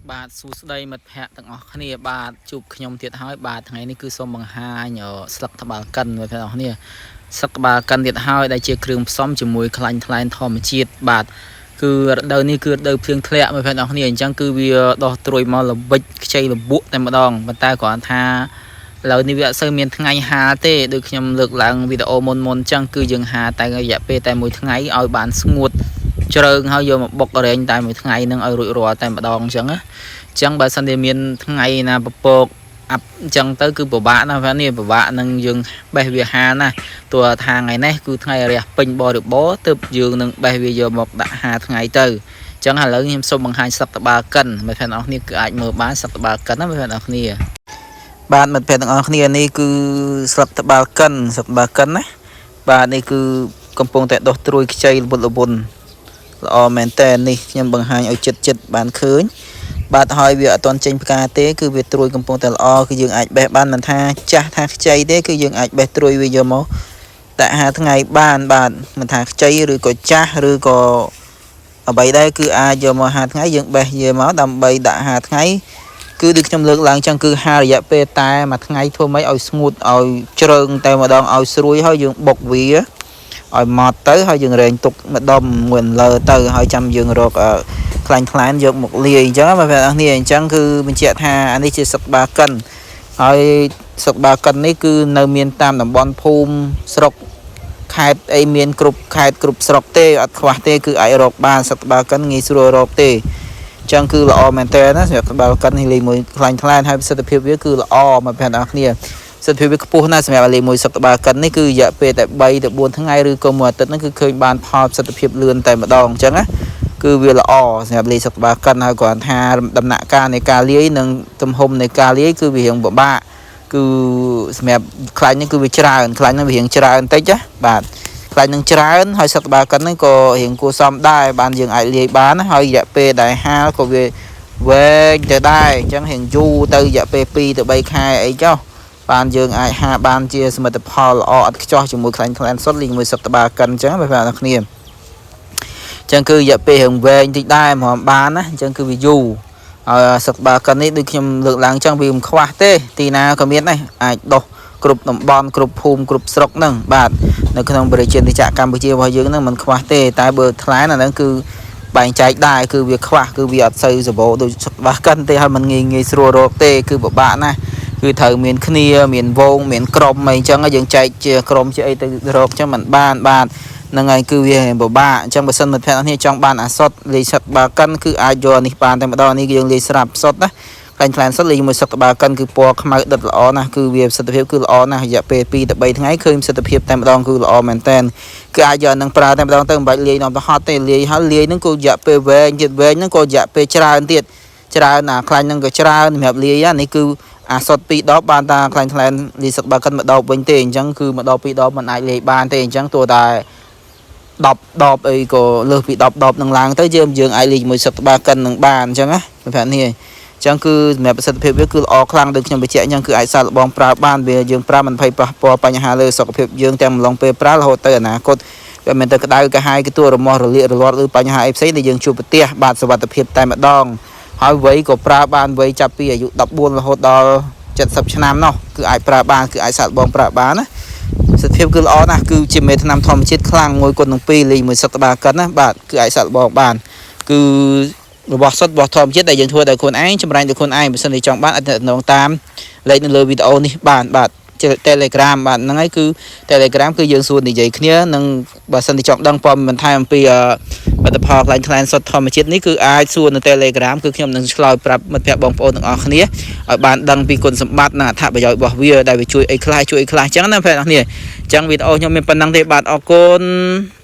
បាទសួស្តីមិត្តភ័ក្តិទាំងអស់គ្នាបាទជួបខ្ញុំទៀតហើយបាទថ្ងៃនេះគឺសូមបង្ហាញស្លឹកត្បាល់កិនមិត្តភ័ក្តិទាំងអស់គ្នាស្លឹកត្បាល់កិនទៀតហើយដែលជាគ្រឿងផ្សំជាមួយខ្លាញ់ថ្លែនធម្មជាតិបាទគឺរដូវនេះគឺរដូវភ្លៀងធ្លាក់មិត្តភ័ក្តិទាំងអស់គ្នាអញ្ចឹងគឺវាដោះត្រួយមកល្បិចខ្ចីលបក់តែម្ដងប៉ុន្តែគ្រាន់ថាឥឡូវនេះវាអត់សូវមានថ្ងៃហាលទេដូចខ្ញុំលើកឡើងវីដេអូមុនមុនអញ្ចឹងគឺយើងហាលតែរយៈពេលតែមួយថ្ងៃឲ្យបានស្ងួតជ្រើងហើយយកមកបុករែងតែមួយថ្ងៃនឹងឲ្យរួចរាល់តែម្ដងអញ្ចឹងណាអញ្ចឹងបើសិនជាមានថ្ងៃណាពពកអាប់អញ្ចឹងទៅគឺពិបាកណាស់នេះពិបាកនឹងយើងបេះវាហាលណាទោះថាថ្ងៃនេះគឺថ្ងៃរះពេញបរិបរទើបយើងនឹងបេះវាយកមកដាក់ហាថ្ងៃទៅអញ្ចឹងឥឡូវខ្ញុំសូមបង្ហាញស្លឹកត្បាល់កិនមិត្តភក្តិទាំងអស់គ្នាគឺអាចមើលបានស្លឹកត្បាល់កិនណាមិត្តភក្តិទាំងអស់គ្នាបាទមិត្តភក្តិទាំងអស់គ្នានេះគឺស្លឹកត្បាល់កិនស្លឹកត្បាល់កិនណាបាទនេះគឺកំពុងតែដុះត្រួយខ្ចីល្វត់ល្វន់ល្អមែនតើនេះខ្ញុំបង្ហាញឲ្យចិត្តចិត្តបានឃើញបាទហើយវាអត់ទាន់ចេញផ្កាទេគឺវាត្រួយកំពុងតែល្អគឺយើងអាចបេះបានមិនថាចាស់ថាខ្ចីទេគឺយើងអាចបេះត្រួយវាយកមកដាក់ហាថ្ងៃបានបាទមិនថាខ្ចីឬក៏ចាស់ឬក៏អ្វីដែរគឺអាចយកមកហាថ្ងៃយើងបេះយកមកដើម្បីដាក់ហាថ្ងៃគឺដូចខ្ញុំលើកឡើងចឹងគឺហារយៈពេលតែមួយថ្ងៃធ្វើម៉េចឲ្យស្ងួតឲ្យជ្រើងតែម្ដងឲ្យស្រួយហើយយើងបុកវាឲ្យម៉ត់ទៅហើយយើងរែងទុកម្ដុំមួយលើទៅហើយចាំយើងរកខ្លាញ់ខ្លែនយកមកលាយអញ្ចឹងបងប្អូនគ្នាអញ្ចឹងគឺបញ្ជាក់ថាអានេះជាសឹកបាកិនហើយសឹកបាកិននេះគឺនៅមានតាមតំបន់ភូមិស្រុកខេត្តអីមានគ្រប់ខេត្តគ្រប់ស្រុកទេអត់ខ្វះទេគឺអាចរកបានសឹកបាកិនងាយស្រួលរកទេចឹងគឺល្អមែនតើណាសម្រាប់ត្បាល់កិននេះលេងមួយខ្លាញ់ថ្លែនហើយប្រសិទ្ធភាពវាគឺល្អមកប្រាប់អ្នកគ្នាប្រសិទ្ធភាពវាខ្ពស់ណាស់សម្រាប់លេងមួយសឹកត្បាល់កិននេះគឺរយៈពេលតែ3ទៅ4ថ្ងៃឬក៏មួយអាទិត្យហ្នឹងគឺឃើញបានផលប្រសិទ្ធភាពលឿនតែម្ដងអញ្ចឹងណាគឺវាល្អសម្រាប់លាយសឹកត្បាល់កិនហើយគ្រាន់ថាដំណាក់កាលនៃការលាយនិងទំហំនៃការលាយគឺវារៀងពិបាកគឺសម្រាប់ខ្លាញ់ហ្នឹងគឺវាច្រើនខ្លាញ់ហ្នឹងវារៀងច្រើនបន្តិចណាបាទខ្លាញ់នឹងច្រើនហើយសឹកត្បាល់កិនហ្នឹងក៏រៀងគួរសមដែរបានយើងអាចលាយបានហើយរយៈពេលដែលហាលក៏វាវែងទៅដែរអញ្ចឹងរៀងយូរទៅរយៈពេល2ទៅ3ខែអីចុះបានយើងអាចហាបានជាសមិទ្ធផលល្អឥតខ្ចោះជាមួយខ្លាញ់ខ្លែនសុទ្ធលាយជាមួយសឹកត្បាល់កិនអញ្ចឹងបងប្អូនគ្នាអញ្ចឹងគឺរយៈពេលរៀងវែងតិចដែរមិនបានណាអញ្ចឹងគឺវាយូរហើយសឹកបាកិននេះដូចខ្ញុំលើកឡើងអញ្ចឹងវាមិនខ្វះទេទីណាក៏មានដែរអាចដោះគ្រប់តំបន់គ្រប់ភូមិគ្រប់ស្រុកហ្នឹងបាទនៅក្នុងប្រជាជាតិកម្ពុជារបស់យើងហ្នឹងមិនខ្វះទេតែបើថ្លែនអាហ្នឹងគឺបែងចែកដែរគឺវាខ្វះគឺវាអត់សូវសម្បូរដូចសឹកបាកិនទេហើយมันងាយងាយស្រួលរកទេគឺពិបាកណាស់គឺត្រូវមានគ្នាមានវងមានក្រុមអីអញ្ចឹងយើងចែកជាក្រុមជាអីទៅរកអញ្ចឹងมันបានបាទហ្នឹងហើយគឺវាពិបាកអញ្ចឹងបើសិនមិត្តភក្តិអ្នកចង់បានអាសុតលាយសឹកបាកិនគឺអាចយកនេះបានតែម្ដងនេះយើងលាយស្រាប់សុតណាខ្លាញ់ខ្លែនសុតលាយជាមួយសឹកត្បាល់កិនគឺពណ៌ខ្មៅដិតល្អណាស់គឺវាប្រសិទ្ធភាពគឺល្អណាស់រយៈពេល2ទៅ3ថ្ងៃឃើញប្រសិទ្ធភាពតែម្ដងគឺល្អមែនតើគឺអាចយកនឹងប្រើតែម្ដងទៅមិនបាច់លាយនាំទៅហត់ទេលាយហើយលាយនឹងក៏រយៈពេលវែងទៀតវែងហ្នឹងក៏រយៈពេលច្រើនទៀតច្រើនអាខ្លាញ់ហ្នឹងក៏ច្រើនសម្រាប់លាយនេះគឺអាសុត2ដបបានតាខ្លាញ់ខ្លែនលាយសឹកបាកិនមួយដបវិញទេអញ្ចឹងគឺមួយដប2ដបមិនអាចលាយបានទេអញ្ចឹងទោះតែ10ដបអីក៏លើសពី10ដបនឹងឡើងទៅយើងយើងអាចលេងជាមួយសឹកត្បាល់កិននឹងបានអញ្ចឹងណាសម្រាប់នេះអញ្ចឹងគឺសម្រាប់ប្រសិទ្ធភាពវាគឺល្អខ្លាំងដូចខ្ញុំបញ្ជាក់អញ្ចឹងគឺអាចសាកល្បងប្រើបានវាយើងប្រើមិនភ័យប៉ះពាល់បញ្ហាលើសុខភាពយើងទាំងអំឡុងពេលប្រើរហូតទៅអនាគតវាមិនទៅក្តៅកាហាយគឺទួរមាស់រលាករលាត់ឬបញ្ហាអីផ្សេងដែលយើងជួបប្រទះបាទសុវត្ថិភាពតែម្ដងហើយវ័យក៏ប្រើបានវ័យចាប់ពីអាយុ14រហូតដល់70ឆ្នាំនោះគឺអាចប្រើបានគឺអាចសាកល្បងប្រើបានណាប្រសិទ្ធភាពគឺល្អណាស់គឺជាមេថ្នាំធម្មជាតិខ្លាំង1គុណនឹង2លេងមួយសឹកត្បាល់កិនណាបាទគឺអាចសាកល្បងបានគឺរបស់សុទ្ធរបស់ធម្មជាតិដែលយើងធ្វើដោយខ្លួនឯងចម្រាញ់ដោយខ្លួនឯងបើសិនជាចង់បានអាចតំណងតាមលេខនៅលើវីដេអូនេះបានបាទ Telegram បាទហ្នឹងហើយគឺ Telegram គឺយើងសួរនិយាយគ្នានិងបើសិនជាចង់ដឹងព័ត៌មានបន្ថែមអំពីផលិតផលខ្លាញ់ខ្លែនសុទ្ធធម្មជាតិនេះគឺអាចសួរនៅ Telegram គឺខ្ញុំនឹងឆ្លើយប្រាប់មិត្តភ័ក្តិបងប្អូនទាំងអស់គ្នាឲ្យបានដឹងពីគុណសម្បត្តិនិងអត្ថប្រយោជន៍របស់វាដែលវាជួយអីខ្លះជួយអីខ្លះអញ្ចឹងណាបងប្អូនគ្នាអញ្ចឹងវីដេអូខ្ញុំមានប៉ុណ្ណឹងទេបាទអរគុណ។